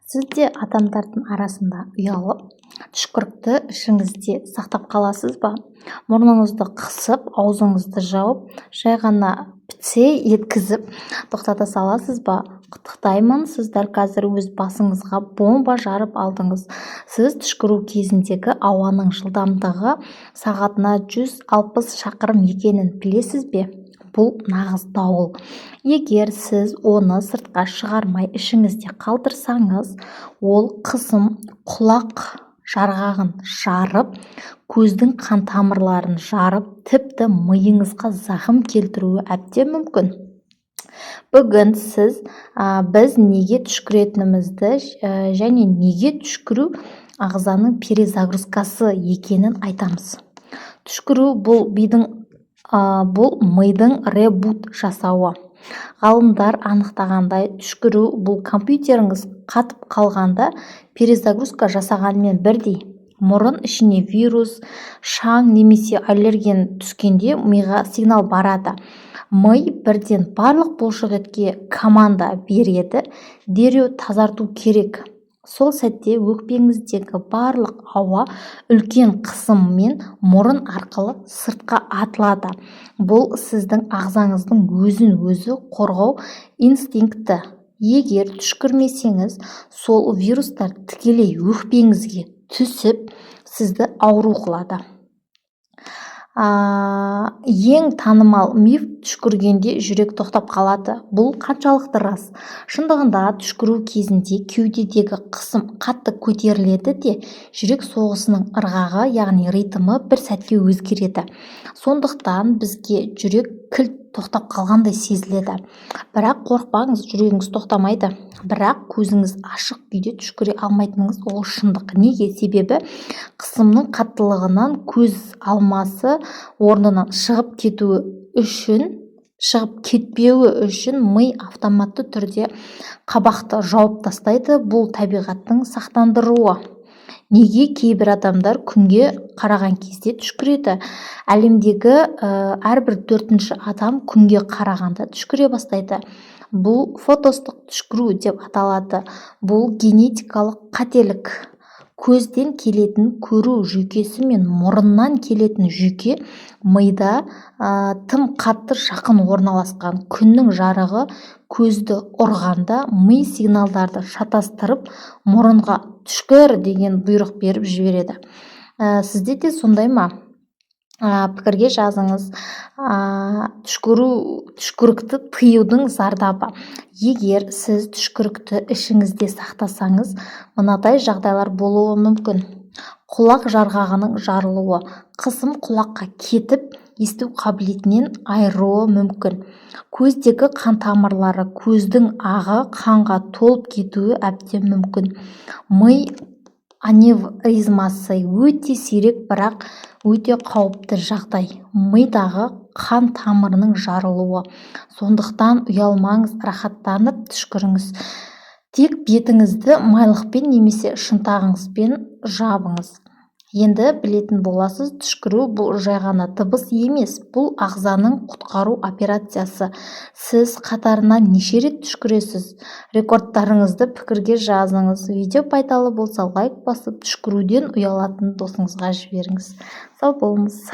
Сіз де адамдардың арасында ұялып, түшкірікті ішіңізде сақтап қаласыз ба? Мұрныңызды қысып, аузыңызды жауып, жай ғана піце еткізіп тоқтата саласыз ба? Құттықтаймын, сіз дәл қазір өз басыңызға бомба жарып алдыңыз. Сіз түшкіру кезіндегі ауаның жылдамдығы сағатына 160 шақырым екенін білесіз бе? Бұл нағыз дауыл. Егер сіз оны сыртқа шығармай, ішіңізде қалдырсаңыз, ол қысым құлақ жарғағын жарып, көздің қан тамырларын жарып, тіпті миыңызға зақым келтіруі әбден мүмкін. Бүгін біз неге түшкіретінімізді және неге түшкіру ағзаның перезагрузкасы екенін айтамыз. Түшкіру бұл мидың ребут жасауы. Ғалымдар анықтағандай, түшкіру бұл компьютеріңіз қатып қалғанда перезагрузка жасағанмен бірдей. Мұрын ішіне вирус, шаң немесе аллерген түскенде миға сигнал барады. Ми бірден барлық бұлшықетке команда береді: дереу тазарту керек. Сол сәтте өкпеңіздегі барлық ауа үлкен қысыммен мұрын арқылы сыртқа атылады. Бұл сіздің ағзаңыздың өзін өзі қорғау инстинкті. Егер түшкірмесеңіз, сол вирустар тікелей өкпеңізге түсіп, сізді ауру қылады. Ең танымал миф: түшкіргенде жүрек тоқтап қалады. Бұл қаншалықты рас? Шындығында, түшкіру кезінде кеудедегі қысым қатты көтеріледі де, жүрек соғысының ырғағы, яғни ритмі бір сәтке өзгереді. Сондықтан бізге жүрек кілт тоқтап қалғандай сезіледі. Бірақ қорықпаңыз, жүрегіңіз тоқтамайды. Бірақ көзіңіз ашық күйде түшкіре алмайтыныңыз ол шындық. Неге? Себебі қысымның қаттылығынан көз алмасы орнынан шығып кетпеуі үшін ми автоматты түрде қабақты жауып тастайды. Бұл табиғаттың сақтандыруы. Неге кейбір адамдар күнге қараған кезде түшкіреді? Әлемдегі әрбір төртінші адам күнге қарағанда түшкіре бастайды. Бұл фотостық түшкіру деп аталады. Бұл генетикалық қателік. Көзден келетін көру жүйкесі мен мұрыннан келетін жүйке мида тым қатты жақын орналасқан. Күннің жарығы көзді ұрғанда, ми сигналдарды шатастырып, мұрынға «түшкір» деген бұйрық беріп жібереді. Сізде де сондай ма? Пікірге жазыңыз. Түшкірікті тыюдың зардабы. Егер сіз түшкірікті ішіңізде сақтасаңыз, мынадай жағдайлар болуы мүмкін: құлақ жарғағының жарылуы: қысым құлаққа кетіп, есту қабілетінен айыруы мүмкін. Көздегі қан тамырлары: көздің ағы қанға толып кетуі әбден мүмкін. Ми аневризмасы: өте сирек, бірақ өте қауіпті жағдай, мидағы қан тамырының жарылуы. Сондықтан ұялмаңыз, рахаттанып түшкіріңіз. Тек бетіңізді майлықпен немесе шынтағыңызбен жабыңыз. Енді білетін боласыз: түшкіру бұл жай ғана дыбыс емес, бұл ағзаның құтқару операциясы. Сіз қатарынан неше рет түшкіресіз? Рекордтарыңызды пікірге жазыңыз. Видео пайдалы болса, лайк басып, түшкіруден ұялатын досыңызға жіберіңіз. Сау болыңыз!